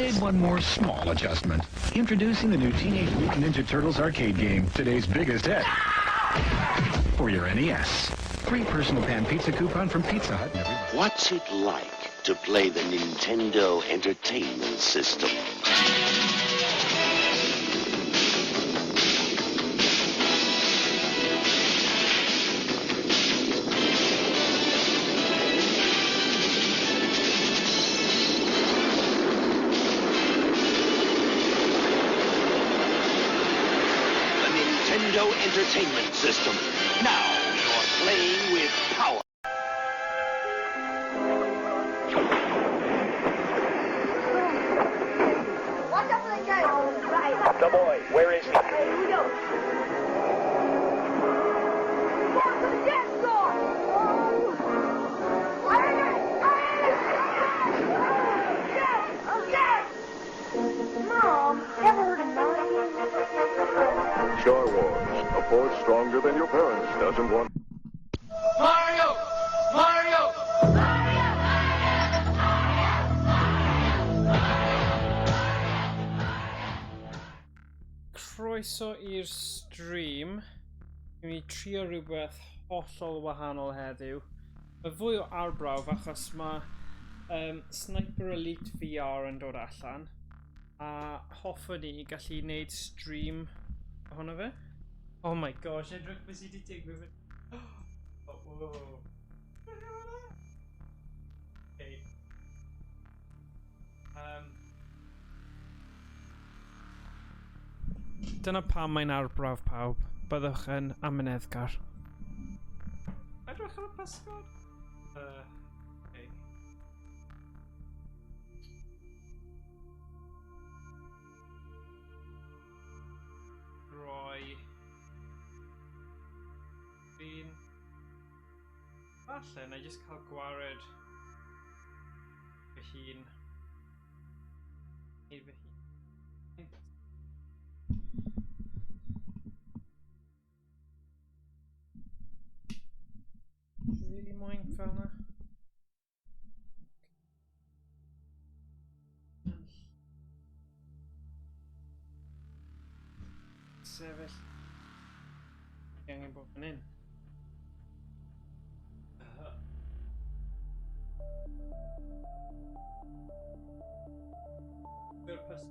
Made one more small adjustment. Introducing the new Teenage Mutant Ninja Turtles arcade game, today's biggest hit. For your NES. Free personal pan pizza coupon from Pizza Hut and everybody. What's it like to play the Nintendo Entertainment System? The Nintendo Entertainment System. Now you're playing with power. Watch out for the guy. Right. The boy, where is he? Here we go. Down to the dance floor. Oh. Yes! Yes! Mom, ever heard of melody? Star Wars, a force stronger than your parents doesn't want. Mario! Mario! Croeso i'r stream. Dwi'n mynd i trio rhywbeth hollol wahanol heddiw. Mae fwy o arbrawf achos mae um, Sniper Elite VR yn dod allan a hoffwn i gallu gwneud stream ohono fe. Oh my gosh, edrych beth sydd wedi digwydd. Oh, whoa. Okay. Um, Dyna pam mae'n arbrawf pawb. Byddwch yn amyneddgar. Edrych ar y pysgod. Uh, okay. Roi... Fi'n... Falle, na i jyst cael gwared fy hun. Neu fy hun. Really moyn fel na. Sefyll. Fi angen bod fan hyn. Purpose.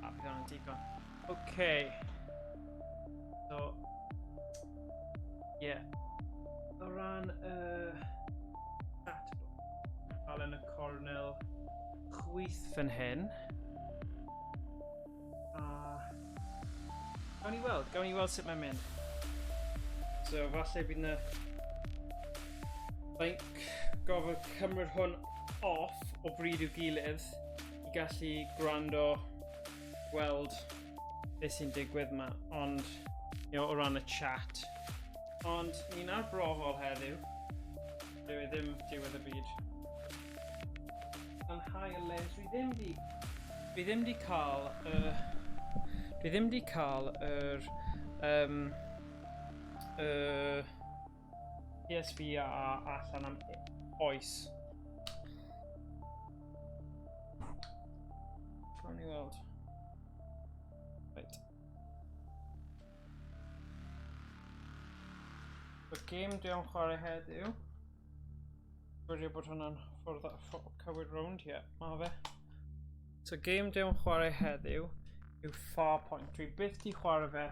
A bydd hwnna'n digon. Okay. So, yeah. O ran y uh, chat fel yn y cornel chwith fan hyn. A gawn ni weld, gawn ni weld sut mae'n mynd. So falle bydd yna Faint gofod cymryd hwn off o bryd i'w gilydd i gallu gwrando, gweld beth sy'n digwydd yma, ond you know, o ran y chat. Ond ni'n arbrofol heddiw. Dyw e ddim diwedd y byd. Lanhau y lens. Dwi ddim di... Dwi ddim di cael y... Dwi ddim di cael yr... Um, y PSVR allan am oes. Gawn ni weld. Right. Y gêm dwi am chwarae heddiw. Gwirio bod hwnna'n ffordd cywir rownd, ie, yeah, ma fe. So gêm dwi am chwarae heddiw yw Farpoint. Dwi byth di chwarae fe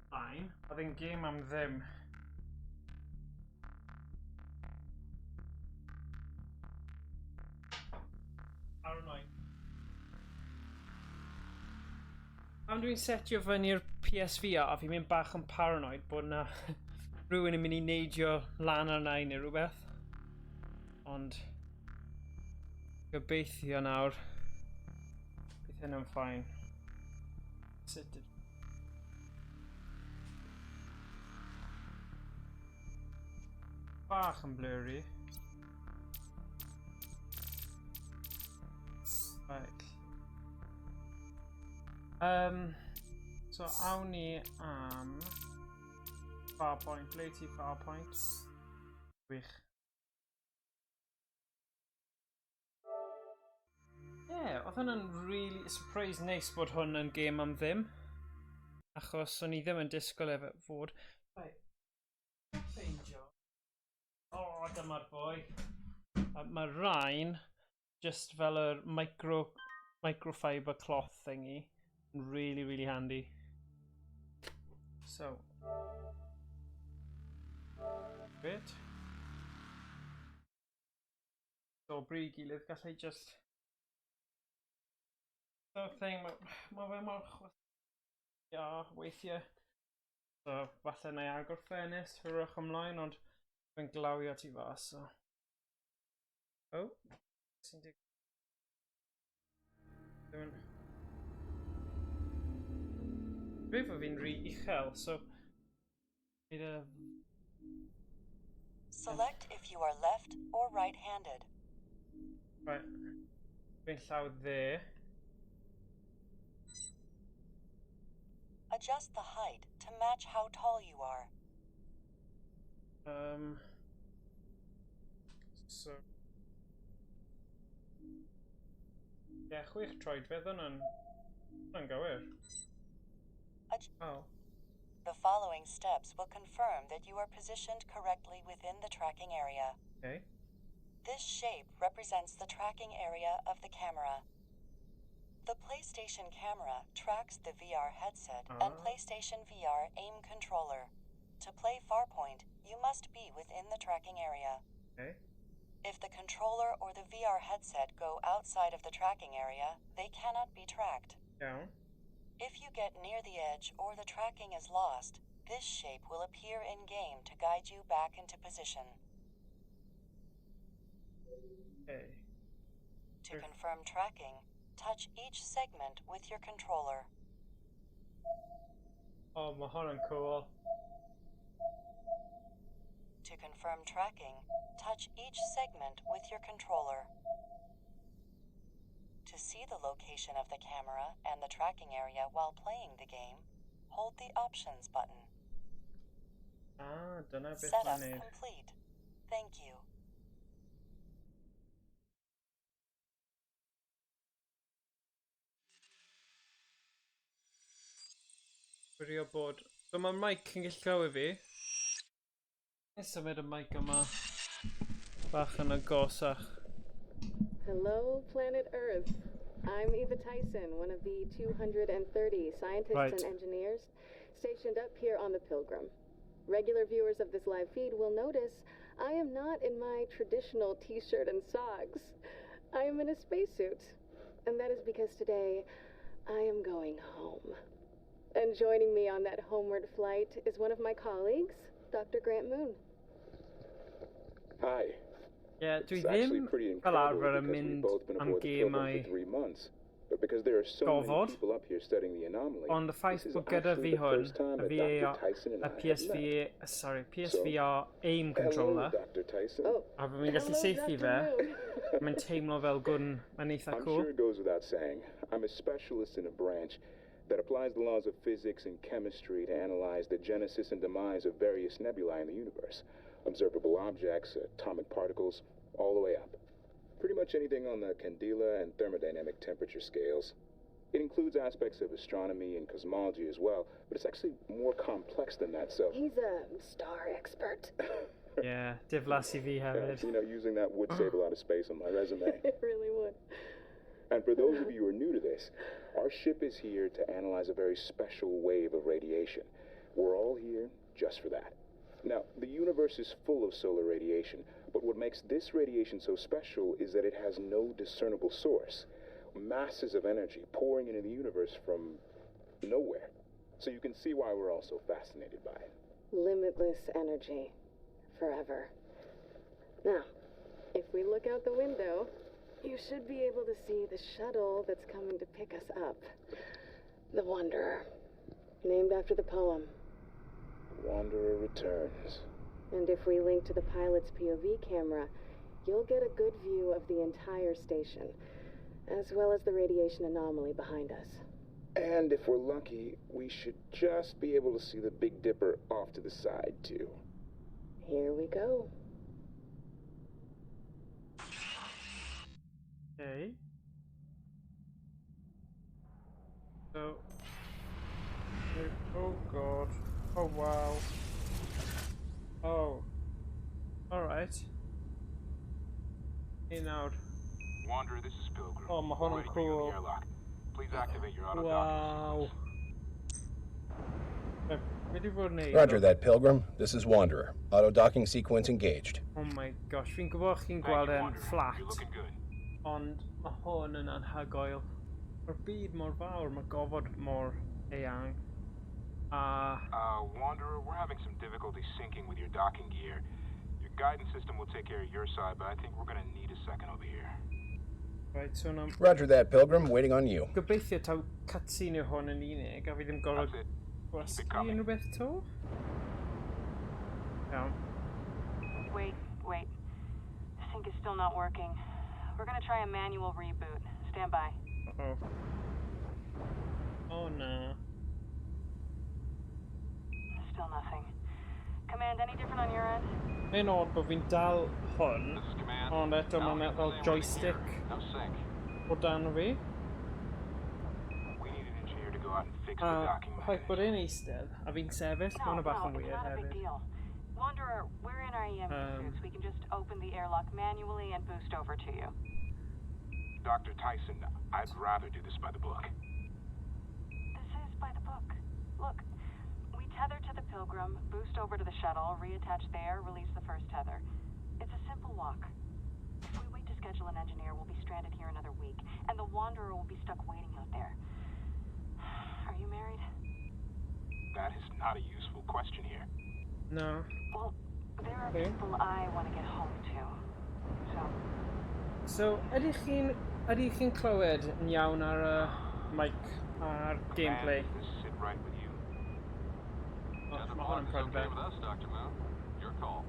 blaen. Oedd e'n gêm am ddim. Paranoid. Pan dwi'n setio fyny'r PSVR, fi'n mynd bach yn paranoid bod na rhywun yn mynd i neidio lan arna i neu rhywbeth. Ond gobeithio nawr bydd hynny'n ffain. Sut did... Bach yn blurry. Right. Um, so awn ni am... Farpoint, ble ti Farpoint? Gwych. Ie, yeah, oedd hwnna'n really surprise neis bod hwn yn gêm am ddim. Achos o'n i ddim yn disgwyl efo fod. Right. Ffeindio. O, oh, dyma'r boi. Mae rhain, just fel yr microfiber cloth thingy, yn really, really handy. So. Great. So, bryd gilydd, gallai just... So, thing, ma fe mor chwythu weithiau. So, falle na i agor ffenest hwyrach ymlaen, ond fe'n glawio tu fas, so... Oh, sy'n dig... Ddim yn... Dwi fod fi'n rhy uchel, so... Bydd y... Select if you are left or right-handed. Right. Fi'n llaw dde. Adjust the height to match how tall you are. So... Ie, yeah, 6 troedfedd hwnna'n gywir. Oh. The following steps will confirm that you are positioned correctly within the tracking area. Okay. This shape represents the tracking area of the camera. The PlayStation camera tracks the VR headset and PlayStation VR aim controller. To play Farpoint, you must be within the tracking area. Okay. If the controller or the VR headset go outside of the tracking area, they cannot be tracked. Iawn. If you get near the edge or the tracking is lost, this shape will appear in-game to guide you back into position. Okay. To confirm tracking, touch each segment with your controller. Oh, mae hwn yn cool. To confirm tracking, touch each segment with your controller. To see the location of the camera and the tracking area while playing the game, hold the Options button. Ah, dyna beth Setup mae'n neud. complete. Thank you. Wirio bod... So mae'r mic yn gallu clywed fi. Nes symud y mic yma bach yn agosach. Hello, planet Earth. I'm Eva Tyson, one of the 230 scientists and engineers stationed up here on the Pilgrim. Regular viewers of this live feed will notice I am not in my traditional t-shirt and socks. I am in a spacesuit. And that is because today I am going home. And joining me on that homeward flight is one of my colleagues, Dr. Grant Moon. Hi. Yeah, dwi ddim fel arfer yn mynd am gemau gofod, ond y ffaith bod gyda fi hwn, y VAR, y PSV, sorry, PSVR aim controller, a fy mi'n gallu saethu fe, mae'n teimlo fel gwn, mae'n eitha cool. I'm sure it goes without saying, I'm a specialist in a branch that applies the laws of physics and chemistry to analyze the genesis and demise of various nebulae in the universe. Observable objects, atomic particles, all the way up. Pretty much anything on the candela and thermodynamic temperature scales. It includes aspects of astronomy and cosmology as well, but it's actually more complex than that, so... He's a star expert. Yeah, diflas i fi hefyd. You know, using that would save a lot of space on my resume. It really would. And for those of you who are new to this, our ship is here to analyze a very special wave of radiation. We're all here just for that. Now, the universe is full of solar radiation, but what makes this radiation so special is that it has no discernible source. Masses of energy pouring into the universe from nowhere. So you can see why we're all so fascinated by it. Limitless energy. Forever. Now, if we look out the window, you should be able to see the shuttle that's coming to pick us up. The Wanderer. Named after the poem. The Wanderer returns. And if we link to the pilot's POV camera, you'll get a good view of the entire station, as well as the radiation anomaly behind us. And if we're lucky, we should just be able to see the Big Dipper off to the side, too. Here we go. Okay. So, oh god. Oh wow. Oh. Alright. In out. Wanderer, this is Pilgrim. Oh, mae hwn yn cool. Please activate your auto Wow. Roger that, Pilgrim. This is Wanderer. Auto docking sequence engaged. Oh my gosh, fi'n gwybod chi'n gweld e'n flat. Ond mae hwn yn anhygoel. Mae'r byd mor fawr, mae gofod mor eang. A... Wanderer, we're having some difficulty syncing with your docking gear. Your guidance system will take care of your side, but I think we're gonna need a second over here. Right, so now... Roger that, Pilgrim. Waiting on you. Gobeithio taw cutscene yw hwn yn unig, a fi ddim gorfod gwasgu unrhyw beth to. Iawn. Wait, wait. Sync is still not working. We're gonna try a manual reboot. Stand by. Uh-oh. Oh, no. Still nothing. Command, any different on your end? Mae'n odd bod fi'n dal hwn, ond eto mae'n fel joystick o dan fi. We need an engineer to go out and fix the A docking. ffaith bod e'n eistedd, a fi'n sefyll, No, mae hwnna bach no, yn it's weird not a big hefyd. deal. Wanderer, we're in our EMP suits. We can just open the airlock manually and boost over to you. Dr. Tyson, I'd rather do this by the book. This is by the book. Look, we tether to the Pilgrim, boost over to the shuttle, reattach there, release the first tether. It's a simple walk. If we wait to schedule an engineer, we'll be stranded here another week, and the Wanderer will be stuck waiting out there. Are you married? That is not a useful question here. No. Well, there are Okay. people I want to get home to. So, So, ydych chi'n clywed yn iawn ar y mic a'r gameplay? Command, does this sit right with you? Oh, mae hwn yn prydferth. With us, Dr. Moon. Your call.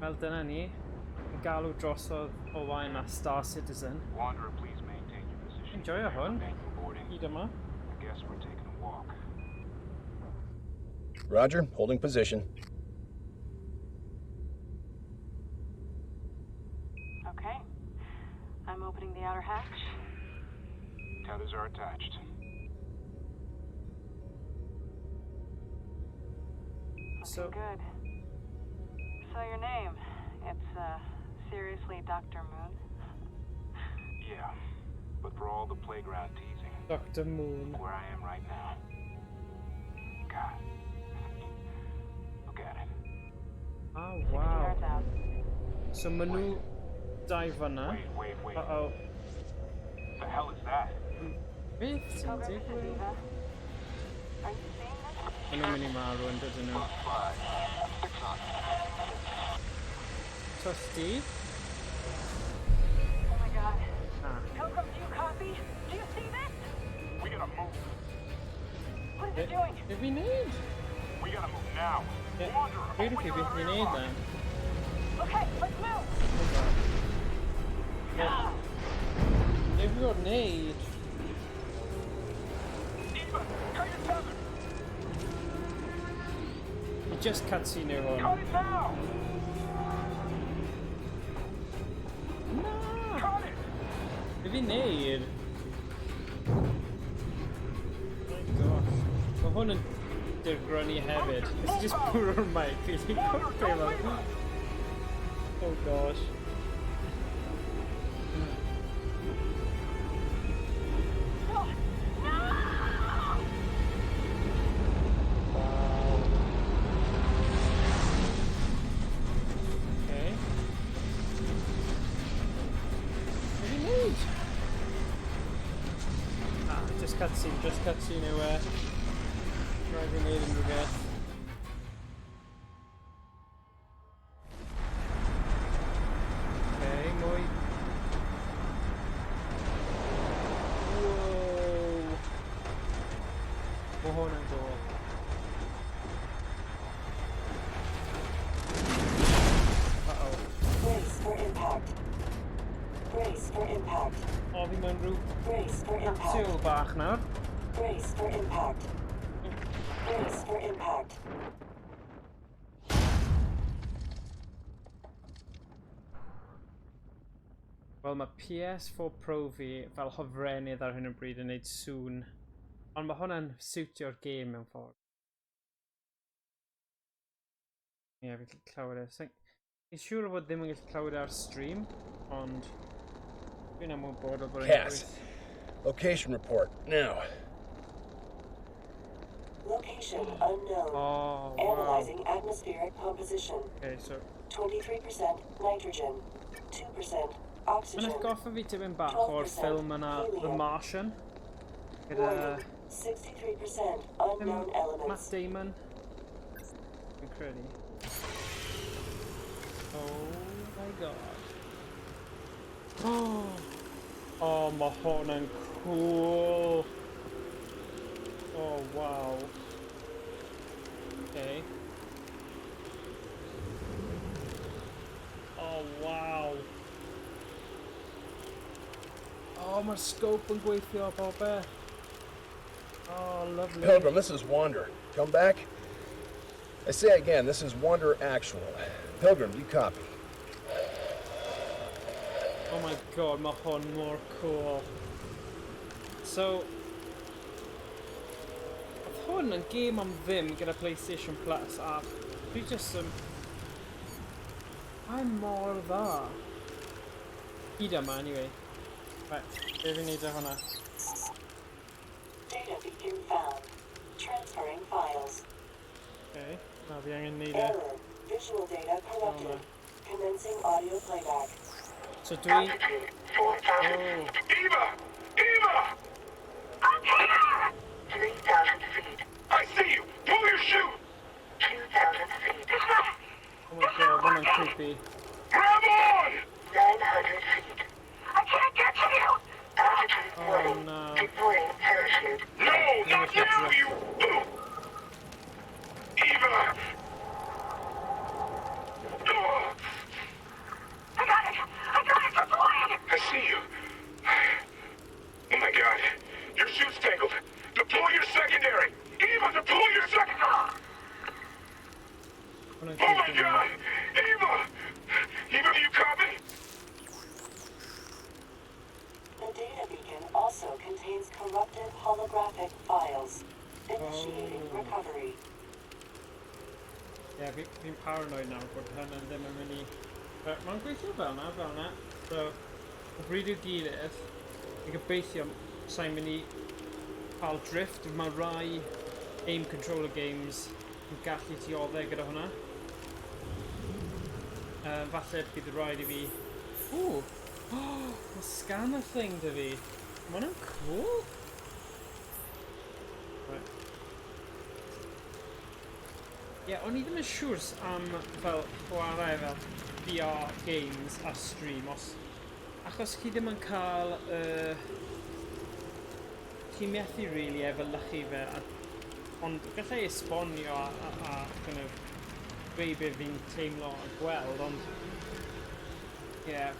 Wel, dyna ni. Yn galw drosodd o wain a Star Citizen. Wanderer, please maintain your position. Enjoyo hwn. Manual boarding. Hyd yma. I guess we're taking a walk. Roger, holding position. okay. I'm opening the outer hatch. Tethers are attached. So, Good. So your name, it's, seriously Dr. Moon? Yeah, but for all the playground teasing, Dr. Moon. where I am right now. God. Look at it. Oh, wow. Yards out. So, maen nhw dau fyna. Wait, wait, wait. Uh-oh. The hell is that? Beth sy'n Pilgrim, this is digwydd? Eva. Are you seeing this? Maen nhw'n mynd i marw yn dydyn nhw. 5, 6 knots. Trusty. Oh my god. Ah. Pilgrim, do you copy? Do you see this? We gotta move. What is it doing? Be fi'n neud? We gotta move now. Ie, Wanderer, Dweud open wrth i your beth outer ni'n neud airlock. then. Okay, let's move! Oh god. Be fi fod neud? Eva, cut your tether. I just cutscene yw hwn. Cut it now. Na! Cut it. Be fi'n neud? My gosh. Mae hwn yn dirgrynu hefyd. It's just bwrw'r mic. Fi ddim Wanderer, gwybod don't leave us. Oh gosh. No! No! Wow. Okay. Be fi'n neud? Ah, just cutscene yw e. Rhaid fi wneud unrhyw beth. Okay, mwy. Whoa. Mae hwn yn cool. Uh-oh. Brace for impact. Brace for impact. O, fi mewn rhyw Brace for impact. capsule bach nawr. Brace for impact. Brace for impact. Wel, mae PS4 Pro fi fel hofrennydd ar hyn o bryd yn neud sŵn. Ond mae hwnna'n siwtio'r gêm mewn ffordd. Ie, yeah, fi'n gallu clywed e. Fi'n siŵr o fod ddim yn gallu clywed e ar stream, ond dwi'n ymwybodol bod e'n Cass, location report, now. Location unknown. Oh, wow. Analyzing atmospheric composition. Okay, so 23% nitrogen, 2% oxygen. Mae'n atgoffa fi tipyn bach o'r 12% ffilm yna, The helium. Martian. Gyda Warning, 63% unknown Matt elements. Damon. Fi'n credu. Oh my god. Oh, oh mae hwn yn cool. Oh, wow. Okay. Oh, wow. Oh, mae'r scope yn gweithio a popeth. Oh, lovely. Pilgrim, this is Wanderer. Come back? I say again, this is Wanderer Actual. Pilgrim, you copy? Oh my god, mae hwn mor cool. So, oedd hwn yn gêm am ddim gyda PlayStation Plus a dwi jyst yn... Mae'n mor dda. Hyd yma, anyway. Right, be fi'n neud â hwnna? Data beacon found. Transferring files. Okay, na fi angen neud e. Error. Visual data corrupted. Commencing audio playback. So dwi... Altitude 4,000 Oh. feet. Eva! Eva! I'm here! 3,000 feet. I see you! Pull your chute! 2,000 feet. It's not... Oh my god, ma hwnna'n creepy. Grab on! 900 feet. I can't get to you! Altitude Oh, warning. no. Deploying parachute. No, not now, you... Eva! Ugh. I got it! I got it! Deploying! I see you. Oh my god. Your chute's tangled. Deploy your secondary! Eva, deploy your secondary! Hwnna'n Oh my creepy. god! Eva! Eva, do you copy? The data beacon also contains corrupted holographic files. Initiating Oh. recovery. Ie, yeah, fi'n paranoid nawr bod hynny ddim yn mynd i... But mae'n gweithio fel na, fel na. So, o bryd i'w gilydd, fi'n gobeithio sa'n mynd i cael drift. Mae rai aim controller games yn gallu dioddef gyda hwnna. Falle bydd rhaid i fi... Ooh! Oh, mae scanner thing 'da fi. Mae hwnna'n cool. Right. Ie, yeah, o'n i ddim yn siŵr am fel chwarae fel VR games a stream os... Achos chi ddim yn cael Ti'n methu really efelychu fe, a, ond gallai esbonio a kind of dweud be fi'n teimlo a gweld, ond... Ie, yeah,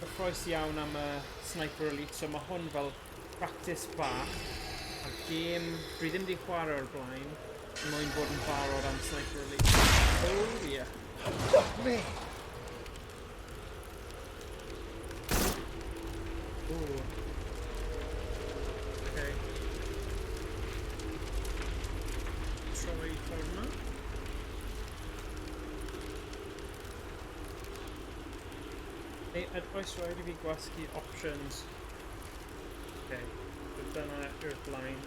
cyffroes iawn am y Sniper Elite, so mae hwn fel practice bach a gêm dwi ddim wedi chwarae o'r blaen, mwyn bod yn barod am Sniper Elite. Oh yeah. Fuck me! Ooh. Okay. Troi ffordd yma. Neu, oes rhaid i fi gwasgu options? Okay. So dyna yw'r blaen.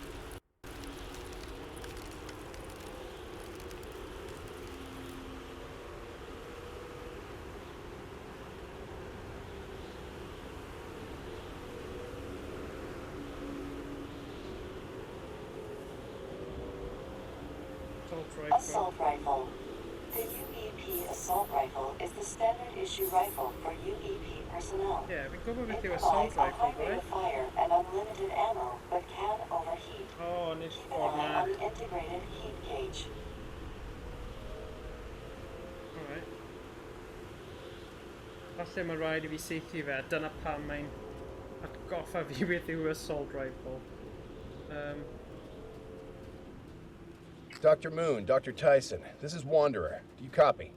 Assault rifle. Assault rifle. The UEP assault rifle is the standard issue rifle for UEP personnel. Ie, fi'n gwybod It beth yw assault provides a rifle, high rate right? of fire and unlimited ammo, but can overheat. O, nid Keep an ffordd eye na. on the integrated heat gauge. Alright. Falle mae rhaid i fi saethu fe, dyna pam mae'n atgoffa fi beth yw assault rifle. Dr. Moon, Dr. Tyson, this is Wanderer. Do you copy?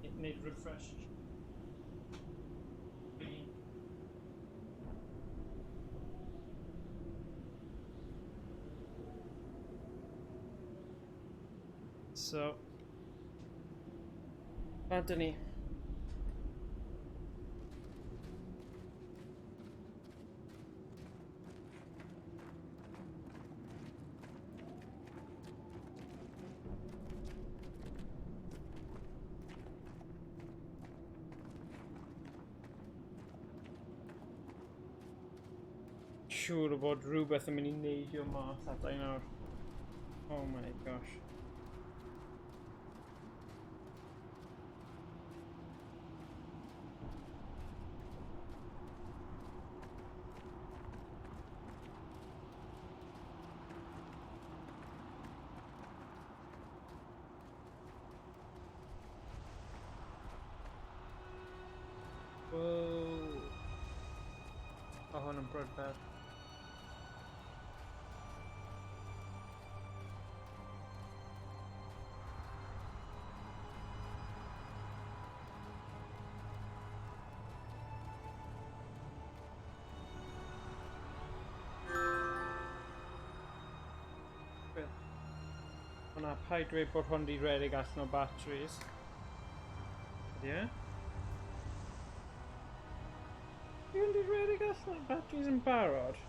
It need refresh. So, Anthony. Siŵr o fod rhywbeth yn mynd i neidio mas ata i nawr. Oh my gosh. Whoa. Mae hwn yn brydferth. Hwna, paid dweud bod hwn di redeg allan o batteries. Ydy e? Ydy hwn di redeg allan o batteries yn barod?